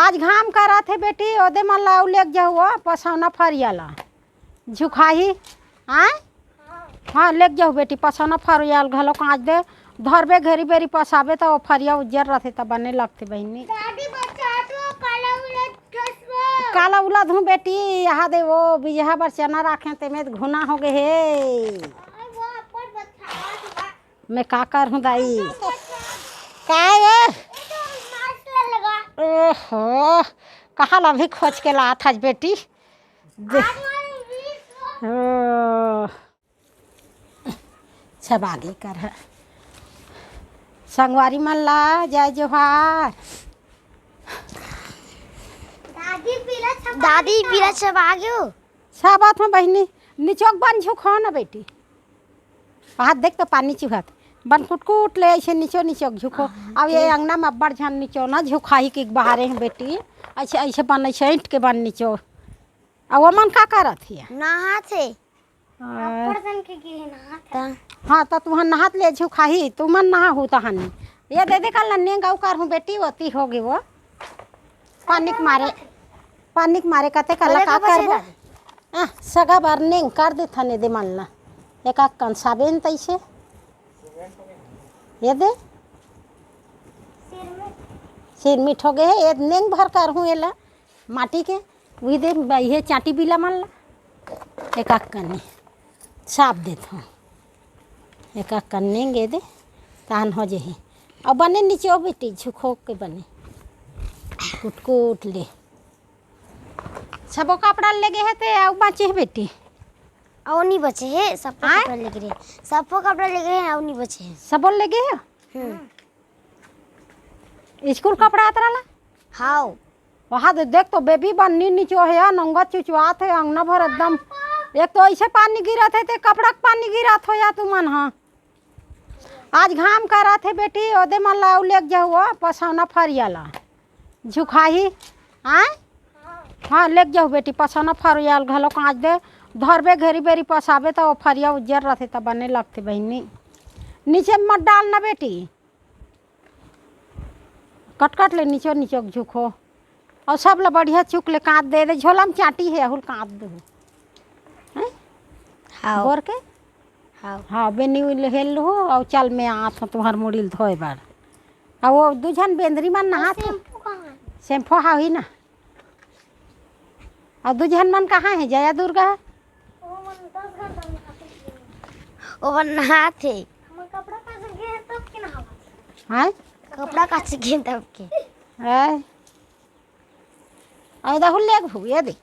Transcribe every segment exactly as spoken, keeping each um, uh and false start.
आज घाम करत हे बेटी, ओदे मन ला अउ लेग जाहू ओ पसौना फरिया ला। झुखाही। आय? हाँ, लेग जाहू बेटी, पसौना फरिया ल घलो कांच दे। धरबे घेरी बेरी पसाबे त ओ फरिया उज्जर रथे त बने लगथे बहिनी। दादी बचा तो काला उला धसवा। काला उला धूं बेटी, यहाँ दे वो बिजहा बर चना राखे तेमे घुना हो गे हे। अरे वो अपन बचा तो बा। मैं का करहूँ दाई? का ये? ये तो मास्क लगा। ओहो, कहाँ ला भी खोज के लात हस बेटी? दे। आज वाली बीस ओ, सब आगे कर ह। संगवारी मन ला जय जोहार। दादी पीला छपा दादी पीला छपा गयो। छाबत हूँ बहिनी, निचोक बन झुको ना बेटी। हाथ देख तो पानी चुहत। बन कुटकुट ले ऐसे निचो निचोक झुको। अब ये अंगना में अब्बड़ झन निचो ना झुकाही के बहारे हैं बेटी। ऐसे, ऐसे बन, ऐसे ईंट के बन निचो। अब वो मन का करत हिया? नहात हे। आ, अब्बड़ झन के गे हे नहात हे। हाँ, त तुहन नहात ले झुकाही, तुमन नहा हू तहन। ये दे दे कल नेंग अउ करहूँ बेटी, ओती होगे वो। पानी के मारे, पानी के मारे कते कल का करबो? आ, सगा बर नेंग कर दे थने दे मन ला। एक आक कन साबेन तैसे। ये दे। सिरमिट हो गए हे, ये नेंग भर करहूँ एला। माटी के, उही दे, ये चाटी बिला मन ला। एक आक कने। साफ देत हूँ। एक आक कने नेंग ए दे। तहन हो जेही। अउ बने निचो बेटी, झुको के बने। कुटकुट ले। सबो कपड़ा लेगे हे ते अउ बाँचे हे बेटी? अउ नी बचे हे, सबो आय? कपड़ा लेगे रहे। सबो कपड़ा लेगे हे, अउ नी बचे हे। सबो लेगे हे? हम्म। स्कूल कपड़ा अतरा ला? हाव। वहाँ दे देख तो बेबी बन्नी निचो हे या, नंगा चुचुआत हे, अंगना भर एकदम। एक तो ऐसे पानी गिरत हे, ते कपड़ा के पानी गिरत हो या तुमन, हाँ। आज घाम करत हे बेटी, ओदे मन ला अउ लेग जाहू ओ पसौना फरिया ला। झुकाही, आय? हाँ, लेग जाहू बेटी, पसौना फरिया ल घलो कांच दे। धरबे घेरी बेरी पसाबे त ओ फरिया उज्जर रथे त बने लगथे बहिनी। नीचे मत डाल ना बेटी। कटकट ले निचो निचो झुको। अउ सब ला बढ़िया चुक ले कांच दे दे, झोला में चाटी हे, अहुल कांच दे। हैं? हाव। बोर के? हाव। हाँ, बेनी उल हेल लहू, अउ चल मैं आत हूँ तुहर मुड़ी ल धोए बर। अउ वो दू झन बेंदरी मन नहात हे। शैम्पू कहाँ हे? शैम्पू हाव ही ना। अउ दू झन मन कहाँ हे? जया दुर्गा? वो मन दस घंटा में नहाते हैं। वो मन नहात हे। हमर कपड़ा काचे गे तब के नहावत हे। हैं? कपड़ा काचे गे तब के। हैं? अउ दहु लेग हू, ये दे।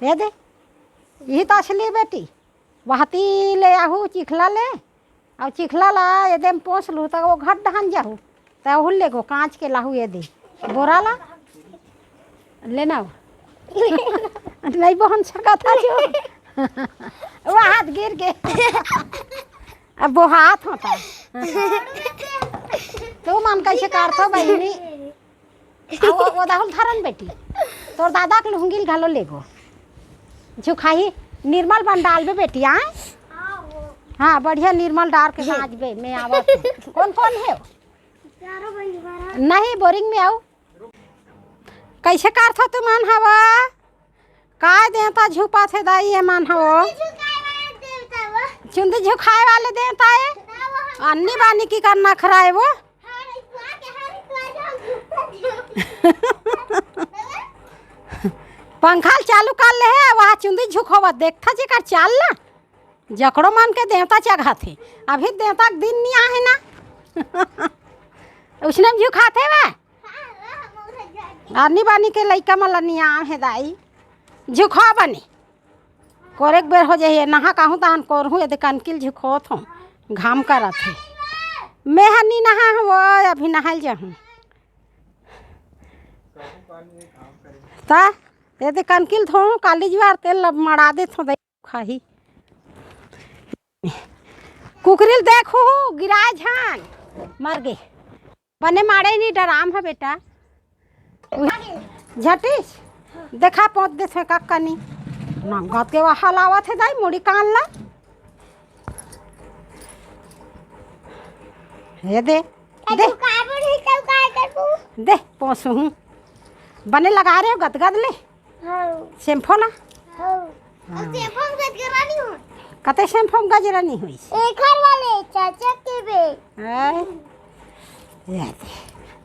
ये दे। यही तो असली बेटी। वहती ले आहू चिखला ले। अउ चिखला ला एदे म पोंछ लू, त वो घट डहन जाहू। त ओहू लेगो कांच के लाहू एदे। बोरा ला। लेना हो। नहीं बहन सकत हा जो। वो हाथ गिर गे। अब वो हाथ होता। तू मन कैसे काटथो बहिनी? आ, वो, वो दाहुल धरन बेटी, तोर दादा के लुंगी ल घलो लेगो। झुकाही, निर्मल बन डालबे बेटी, आय? हाँ, बढ़िया निर्मल डार के साँचबे, मैं आवत हूँ। कौन, कौन हे? चारों बहिनी बारा। नहीं, बोरिंग में आऊ। कैसे करथो तुमन हवा? काय देवता झुपाथे दाई, ये मन हो? चुंदी झुकाए वाले देवता वो। चुंदी झुकाए वाले देवता है? हाँ, वो हम अन्नी बानी की करना खराए वो? हाँ, रिश्वा के, हाँ, रिश्वा के हम झुका दियो। पंखा ल चालू कर ले है, वहाँ चुंदी झुकोवा देखता जेकर चाल ना। जकड़ो मन के देवता चघाथे, अभी देवता के दिन नहीं आहे ना। उसने भी झुकाथे वा। आनी बानी के लइका मन ल नियाम हे दाई, झुकहा बने। कोरेक बेर हो जाही, नहा कहूँ तहन कोरहूँ, एदे कनकिल झुकोत हों, घाम करत हे। मैं ह नी नहा हूँ वो, अभी नहाइल जाहूँ। त एदे कनकिल धोहूँ, काली जुआर तेल ल मड़ा देथों, दई खाही। कुकरी ल देखू, गिराए झन, मर गे। बने माड़े नी डराम ह बेटा। उहे झटिस, देखा पोत देथे कक्का नी। नंगत के वहा लावत हे दाई, मुड़ी कान ला। हे दे, दे। तू का बोली, तू का करबू? दे, पोसहूँ। बने लगा रहे हो गदगद ले? हाँ। शैम्पू ला? हाँ। हाँ। अब शैम्पू में गजरा नहीं हो। कते शैम्पू में गजरा नहीं हुई? एकर वाले चाचा के बे। हैं? ये दे।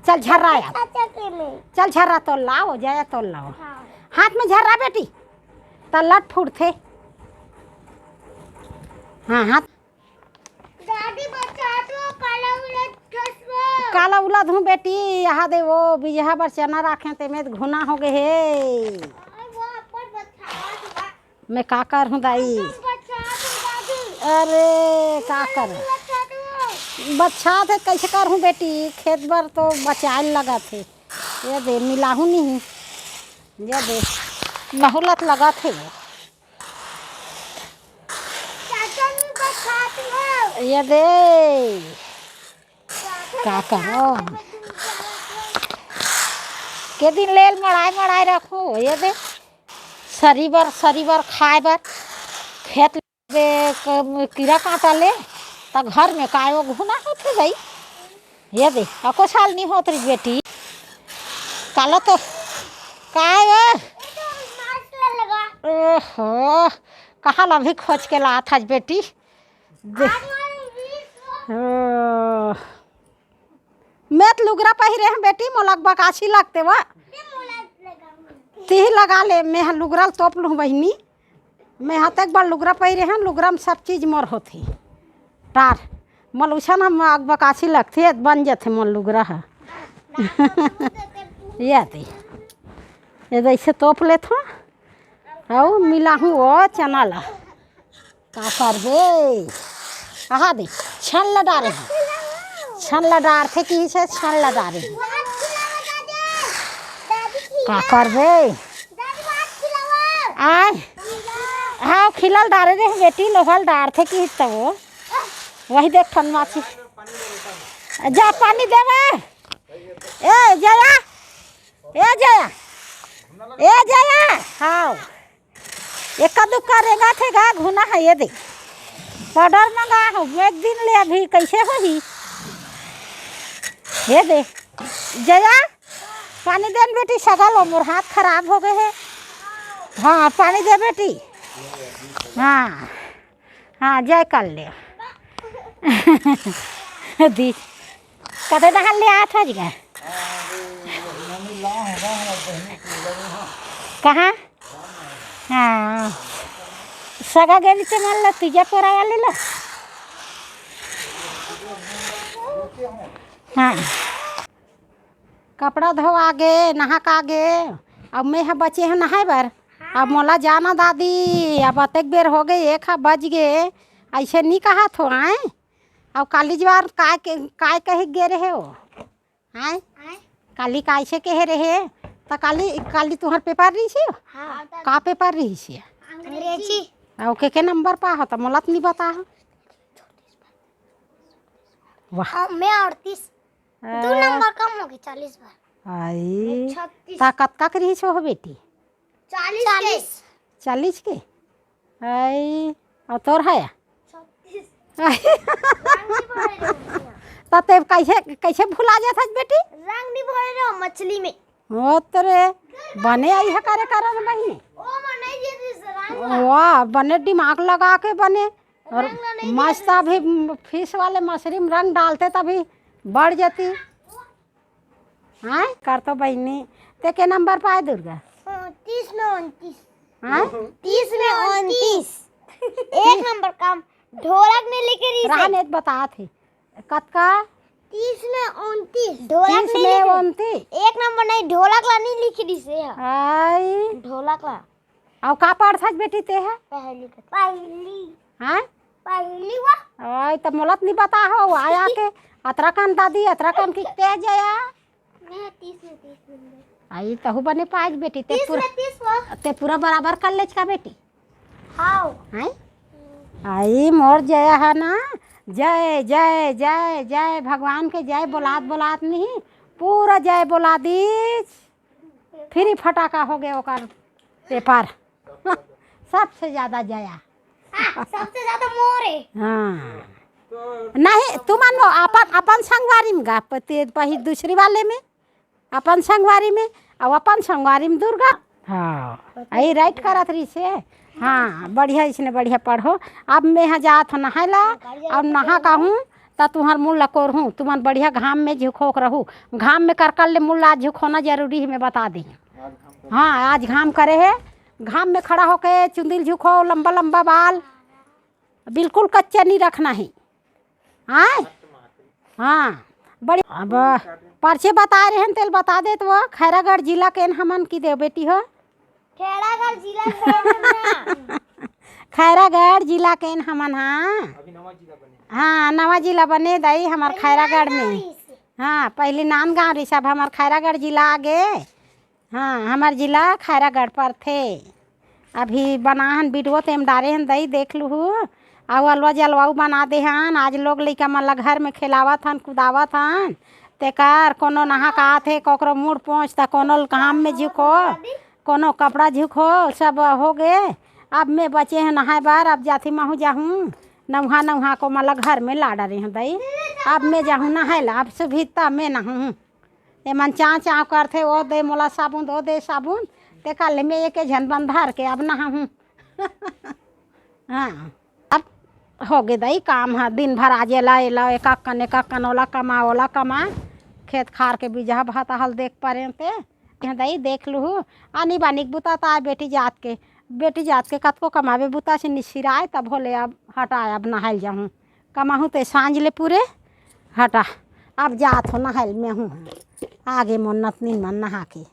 चल झर्रा आ। चाचा के में। चल झर्रा तोल लाओ, जाया तोल लाओ। हाँ। हाथ में झर्रा बेटी, त लट फूटथे। हाँ, हाथ। दादी बचा दो, काला उला धसवा। काला उला धूं बेटी, यहाँ दे वो बिजहा बर चना राखे तेमे घुना हो गए हे। अरे वो अपन बचा दो। मैं का करहूँ दाई? अपन बचा दो दादी। अरे का कर, बचा दो। बचा दे कैसे करहूँ बेटी, खेत बर तो बचाए लगत हे। ये दे मिलाहूँ नहीं, ये दे नहुलत लगत हे वो। चाचा नहीं बचा दो। ये दे का करो? के दिन लेल मड़ाए मड़ाए रखो, ये दे सरी बर, सरी बर खाए बर खेत ले क-, कीरा कांटा ले, त घर में काय वो घुना होथे भाई? ये दे, अको साल नहीं होत रही बेटी। काला तो काय वो? ओहो, कहाँ ला भी खोज के लात हस बेटी? दे। ओ। मैं त लुगरा पहिरे हूँ बेटी, मोला बकासी लगते वा। तिही लगा ले, मैं ह लुगरा ल तोप लूँ बहिनी। मैं ह तेक बार लुगरा पहिरे हूँ, लुगरा में सब चीज मोर होथे। टार, मोल उसन हम बकासी लगथे, बन जथे मोर लुगरा ह। ये दे, ये दे ऐसे तोप लेथों, अउ मिलाहूँ वो चना ला। का करबे? कहा दे, छन ल डारे हूँ। छन ल डारथे कि से छन ल डारे हूँ। का करबे? आय, हाँ, खिलल डारे रहे बेटी, लोहल डारथे कि तब वो। वही देख ठन माची। जा पानी देवे। ए जया, ए जया, ए जया, हाँ। एका दुक्का रेंगत हे गा, घुना हे, ये दे। पाउडर मंगा हो, एक दिन ले अभी, कैसे होही? ये दे। जया, पानी देन बेटी, सगा लो, मोर हाथ खराब हो गए हे। हाँ, पानी दे बेटी। हाँ, हाँ, जय कर ले। दी, कते डहर ले आत हस गा? कहाँ? हाँ, सगा गेरी ते मन ला तीजा पोरा वाले ला। हाँ, कपड़ा धोवा गे, नहा का गे, अब मैं ह बचे हूँ नहाए बर। अब मोला जाना दादी, अब अतेक बेर हो गए, एक ह बज गए, ऐसे नहीं कहा थो आए। अब काली जवार काय के, काय कहे गे रहे हो? आय? आय? काली काय से कहे रहे? त काली, काली तुहर पेपर रही से? हाँ। का पेपर रही से? अंग्रेजी। अउ के के नंबर पा हो त मोला त नहीं बता हो। वाह। अ, मैं अड़तीस। दो आ। नंबर कम हो गए, चालीस बार। आई। छत्तीस। ता कतका के रही हो बेटी? चालीस के। चालीस। चालीस के? आई, अउ तोर हे? छत्तीस। रंग नहीं बोले रे मछलियाँ। त ते कैसे, कैसे भुला जात हस बेटी? रंग नहीं बोले रे मछली में। ओ तोरे, बने आई है करे करन बहिनी। ओ मन नहीं जे दिस रंग ला। वाह, बने दिमाग लगा के बने। और रंग ला नहीं मस्त दिया अभी फिश वाले मछली में रंग डालते तभी बढ़ जाती। हाँ, कर तो बहिनी, ते के नंबर पाए दुर्गा? हाँ, तीस में उनतीस। हाँ? तीस में उनतीस। एक नंबर काम, ढोलक में लिखे रही से। राहन एक बतात हे। कतका? तीस में उनतीस। ढोलक तीस नहीं में लिखे। उनतीस। एक नंबर नहीं, ढोलक ला नहीं लिखे रही से। आई। ढोलक ला। अउ का पढ़थस बेटी ते ह? पहली कक्षा। पहली। हाँ? पहली वा। ओए, त मोला त नहीं बता हो, आया के अतरा कन दादी, अतरा कन की तेज आया। मैं तीस में तीस नंबर। आई तहु बने पाएच बेटी, ते तीस पूरा, में तीस वा। ते पूरा बराबर कर लेच का बेटी? हाँ। हैं? आई मोर जया है ना, जय, जय, जय, जय, भगवान के जय बोलात, बोलात नहीं, पूरा जय बोला दीच। फिर ही फटाका हो गए ओकर पेपर। सबसे ज्यादा जया। हाँ, सबसे ज्यादा मोर है। हाँ। नहीं, तुमन वो अपन, अपन संगवारी में गा, पति, पही दूसरी वाले में। अपन संगवारी में, अउ अपन संगवारी में दुर्गा। हाँ, यही राइट करत रहिसे। हाँ, बढ़िया, इसने बढ़िया पढ़ो। अब मैं यहाँ जात हो नहाए ला, अब नहा का हूँ, त तुहर मुँह ला कोरहूँ। तुमन बढ़िया घाम में झुकोक रहू। घाम में करकर ले मुँह ला झुकोना जरूरी है, मैं बता दी। हाँ, आज घाम करे है, घाम में खड़ा होके चुंदिल झुको, लंबा लंबा बाल, बिल्कुल कच्चा नहीं रखना है। हाँ, हाँ, बड़ी अब परचे बताए रहे हैं, तेल बता देत वो। खैरागढ़ जिला के न हमन की देव बेटी हो। खैरागढ़ जिला के हम ना। खैरागढ़ जिला के न हमन, हाँ। हाँ, नवा जिला बने दाई हमर खैरागढ़ में। हाँ, पहली नांदगांव रिहिस, अब हमर खैरागढ़ जिला आगे। हाँ, हमर जिला खैरागढ़ परथे। अभी बनाहन वीडियो, तेम डारे हन दई, देख लुहू। अउ अलवा जलवाऊ बना दे हन। आज लोग लइका मन ला घर में खेलावत हन, कुदावत हन। तेकर कोनो नहा का आथे, कोकरो मुड़ पोंछ, त कोनो ल घाम में झुको, कोनो कपड़ा झुको, सब हो गे। अब मैं बचे हूँ नहाए बर, अब जाथी महू जाहूँ नौहा नौहा को, मतलब घर में ला डरे हूँ दई। अब मैं जाहूँ नहाए ला, अब सुभिता मैं नहाहूँ। एमन चाँव चाँव करथे, "ओ दे मोला साबुन, ओ दे साबुन।" ते काले में एक झन बंधार के अब नहाहूँ। हाँ, अब हो गे दई काम ह, दिन भर आज एला एला, एक कन एक कन, ओला कमा, ओला कमा, खेत खार के बीजहा भात हल देख परेन ते। यहाँ दई देख लुहू, आनी बानी के बुता त आय बेटी जात के, बेटी जात के कतको कमाबे बुता से निसिराय, तब होले अब हटाय, अब नहाइल जाहूँ। कमाहूँ ते सांझ ले पूरे हटा, अब जात हो नहाइल में हूँ। आगे मोर नतनीन मन नहा के।